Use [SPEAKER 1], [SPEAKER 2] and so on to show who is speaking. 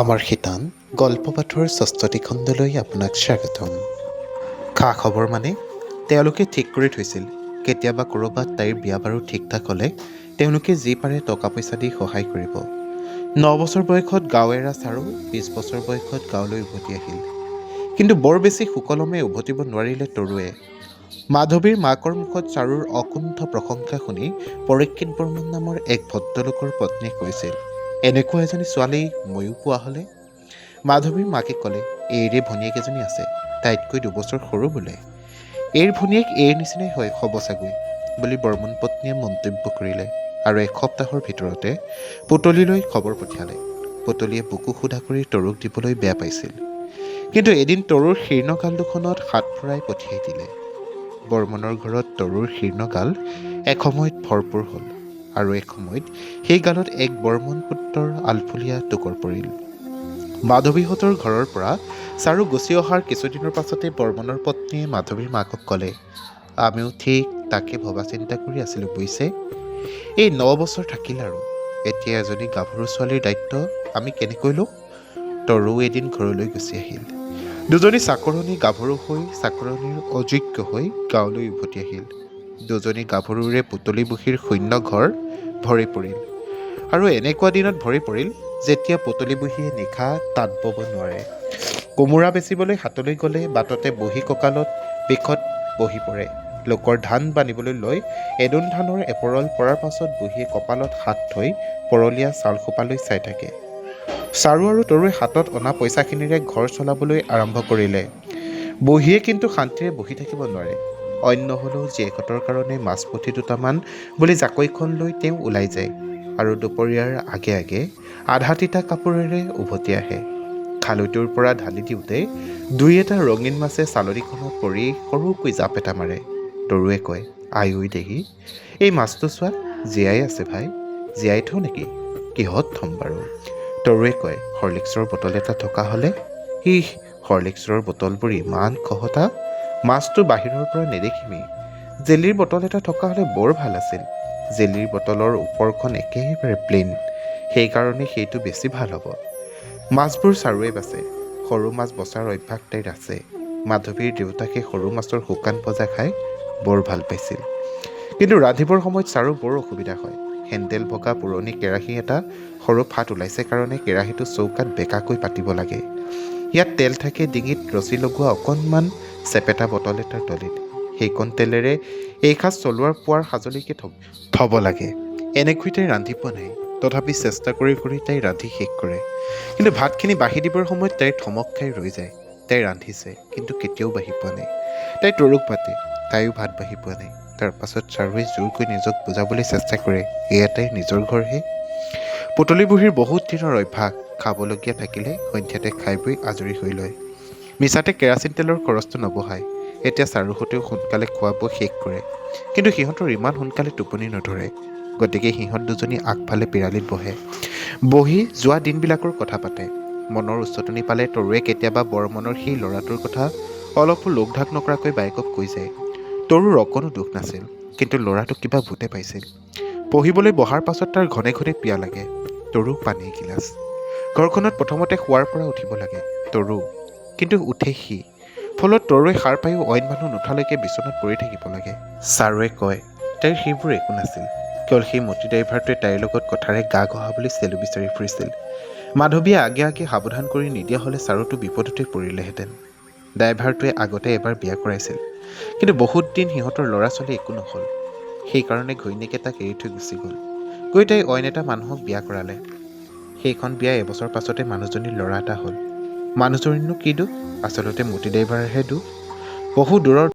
[SPEAKER 1] আমাৰ শিতান গল্প পাঠৰ ষষ্ঠটি খণ্ডলৈ আপোনাক স্বাগতম। খা খবৰ মানে তেওঁলোকে ঠিক কৰি থৈছিল, কেতিয়াবা ক'ৰবাত তাইৰ বিয়া বাৰু ঠিক ঠাক হ'লে তেওঁলোকে যি পাৰে টকা পইচা দি সহায় কৰিব। 9 বছৰ বয়সত গাঁও এৰা চাৰু 20 বছৰ বয়সত গাঁৱলৈ উভতি আহিল। কিন্তু বৰ বেছি সুকলমে উভতিব নোৱাৰিলে তৰুৱে। মাধৱীৰ মাকৰ মুখত চাৰুৰ অকুণ্ঠ প্ৰশংসা শুনি পৰীক্ষিত বৰ্মন নামৰ এক ভদ্ৰলোকৰ পত্নীয়ে কৈছিল, "এনেকুৱা এজনী ছোৱালী ময়ো পোৱা হ'লে!" মাধৱীৰ মাকে ক'লে, "এইৰে ভনীয়েক এজনী আছে, তাইতকৈ 2 বছৰ সৰু বোলে। এইৰ ভনীয়েক এইৰ নিচিনাই হয় হ'ব চাগৈ" বুলি বৰ্মন পত্নীয়ে মন্তব্য কৰিলে আৰু এসপ্তাহৰ ভিতৰতে পুতলীলৈ খবৰ পঠিয়ালে। পুতলীয়ে বুকু সুধা কৰি তৰুক দিবলৈ বেয়া পাইছিল, কিন্তু এদিন তৰুৰ শীৰ্ণ গাল দুখনত হাত ফুৰাই পঠিয়াই দিলে। বৰ্মনৰ ঘৰত তৰুৰ শীৰ্ণ গাল এসময়ত ভৰপূৰ হ'ল আৰু এসময়ত সেই গালত এক বৰ্মন পুত্ৰৰ আলফুলীয়া টোকৰ পৰিল। মাধৱীহঁতৰ ঘৰৰ পৰা চাৰু গুচি অহাৰ কিছুদিনৰ পাছতে বৰ্মনৰ পত্নীয়ে মাধৱীৰ মাকক ক'লে, "আমিও ঠিক তাকে ভবা চিন্তা কৰি আছিলোঁ বুজিছে। এই 9 বছৰ থাকিল আৰু এতিয়া এজনী গাভৰু ছোৱালীৰ দায়িত্ব আমি কেনেকৈ লওঁ?" তৰু এদিন ঘৰলৈ গুচি আহিল। দুজনী চাকৰণী গাভৰু হৈ চাকৰণীৰ অযোগ্য হৈ গাঁৱলৈ উভতি আহিল। দুজনী গাভৰুৰে পুতলী বুঢ়ীৰ শূন্য ঘৰ ভৰি পৰিল আৰু এনেকুৱা দিনত ভৰি পৰিল যেতিয়া পুতলী বুঢ়ীয়ে নিশা তাঁত বব নোৱাৰে। কোমোৰা বেচিবলৈ হাটলৈ গ'লে বাটতে বহি কঁকালত বিষত বহি পৰে। লোকৰ ধান বানিবলৈ লৈ এদোণ ধানৰ এপৰল পৰাৰ পাছত বুঢ়ীয়ে কপালত হাত থৈ পৰলীয়া চাউলসোপালৈ চাই থাকে। চাৰু আৰু তৰুৱে হাতত অনা পইচাখিনিৰে ঘৰ চলাবলৈ আৰম্ভ কৰিলে। বুঢ়ীয়ে কিন্তু শান্তিৰে বহি থাকিব নোৱাৰে। অন্য হ'লেও জীয়েকহঁতৰ কাৰণে মাছ পুঠি দুটামান বুলি জাকৈখন লৈ তেওঁ ওলাই যায় আৰু দুপৰীয়াৰ আগে আগে আধা তিতা কাপোৰেৰে উভতি আহে। খালৈটোৰ পৰা ঢালি দিওঁতে দুই এটা ৰঙীন মাছে চালনীখনত পৰি সৰুকৈ জাপ এটা মাৰে। তৰুৱে কয়, "আই ঐ দেহি, এই মাছটো চোৱা, জীয়াই আছে ভাই। জীয়াই থওঁ নেকি? কিহত থ'ম বাৰু?" তৰুৱে কয়, "হৰলিক্সৰ বটল এটা থকা হ'লে!" "ইহ, হৰলিক্সৰ বটলবোৰ ইমান খহটা, মাছটো বাহিৰৰ পৰা নেদেখিমেই। জেলিৰ বটল এটা থকা হ'লে বৰ ভাল আছিল।" "জেলিৰ বটলৰ ওপৰখন একেবাৰে প্লেইন, সেইকাৰণে সেইটো বেছি ভাল হ'ব।" মাছবোৰ চাৰুৱে বাছে। সৰু মাছ বচাৰ অভ্যাস তাইৰ আছে। মাধৱীৰ দেউতাকে সৰু মাছৰ শুকান ভজা খাই বৰ ভাল পাইছিল। কিন্তু ৰান্ধিবৰ সময়ত চাৰুৰ বৰ অসুবিধা হয়। হেণ্ডেল ভগা পুৰণি কেৰাহী এটা সৰু ফাট ওলাইছে কাৰণে কেৰাহীটো চৌকাত বেঁকাকৈ পাতিব লাগে। ইয়াত তেল থাকে ডিঙিত ৰছী লগোৱা অকণমান চেপেটা বটল এটাৰ তলিত। সেইকণ তেলেৰে এইসাঁজ চলোৱাৰ পুৱাৰ সাজলৈকে থ'ব লাগে। এনেকৈ তাই ৰান্ধি পোৱা নাই। তথাপি চেষ্টা কৰি কৰি তাই ৰান্ধি শেষ কৰে। কিন্তু ভাতখিনি বাঢ়ি দিবৰ সময়ত তাইৰ থমক খাই ৰৈ যায়। তাই ৰান্ধিছে, কিন্তু কেতিয়াও বাঢ়ি পোৱা নাই। তাই তৰুক মাতে, তাইও ভাত বাঢ়ি পোৱা নাই। তাৰ পাছত চাৰুৱে জোৰকৈ নিজক বুজাবলৈ চেষ্টা কৰে, এয়া তাইৰ নিজৰ ঘৰহে। পুতলী বুঢ়ীৰ বহুত দিনৰ অভ্যাস, খাবলগীয়া থাকিলে সন্ধ্যাতে খাই বৈ আজৰি হৈ লয়। মিছাতে কেৰাচিন তেলৰ খৰচটো নবঢ়ায়। এতিয়া চাৰুহঁতেও সোনকালে খোৱা বোৱা শেষ কৰে। কিন্তু সিহঁতৰ ইমান সোনকালে টোপনি নধৰে। গতিকে সিহঁত দুজনী আগফালে পিৰালিত বহে। বহি যোৱা দিনবিলাকৰ কথা পাতে। মনৰ উচটনি পালে তৰুৱে কেতিয়াবা বৰ্মনৰ সেই ল'ৰাটোৰ কথা অলপো লুক-ঢাক নকৰাকৈ বায়েকক কৈ যায়। তৰুৰ অকণো দোষ নাছিল, কিন্তু ল'ৰাটোক কিবা ভূতে পাইছিল। পঢ়িবলৈ বহাৰ পাছত তাৰ ঘনে ঘনে পিয়াহ লাগে। তৰু, পানী এগিলাচ। ঘৰখনত প্ৰথমতে শোৱাৰ পৰা উঠিব লাগে তৰু, কিন্তু উঠে সি। ফলত তৰুৱে সাৰ পায়ো অইন মানুহ নুঠালৈকে বিচনাত পৰি থাকিব লাগে। চাৰুৱে কয়, তাইৰ সেইবোৰ একো নাছিল। কেৱল সেই মতি ড্ৰাইভাৰটোৱে তাইৰ লগত কথাৰে গা ঘঁহাবলৈ চেলু বিচাৰি ফুৰিছিল। মাধৱীয়ে আগে আগে সাৱধান কৰি নিদিয়া হ'লে চাৰুটো বিপদতে পৰিলেহেঁতেন। ড্ৰাইভাৰটোৱে আগতে এবাৰ বিয়া কৰাইছিল, কিন্তু বহুত দিন সিহঁতৰ ল'ৰা ছোৱালী একো নহ'ল। সেইকাৰণে ঘৈণীয়েকে তাক এৰি থৈ গুচি গ'ল। গৈ তাই অইন এটা মানুহক বিয়া কৰালে। সেইখন বিয়া এবছৰ পাছতে মানুহজনীৰ ল'ৰা এটা হ'ল। মানুহজনীৰনো কি দোষ? আচলতে মতি ড্ৰাইভাৰৰহে দোষ। বহু দূৰৰ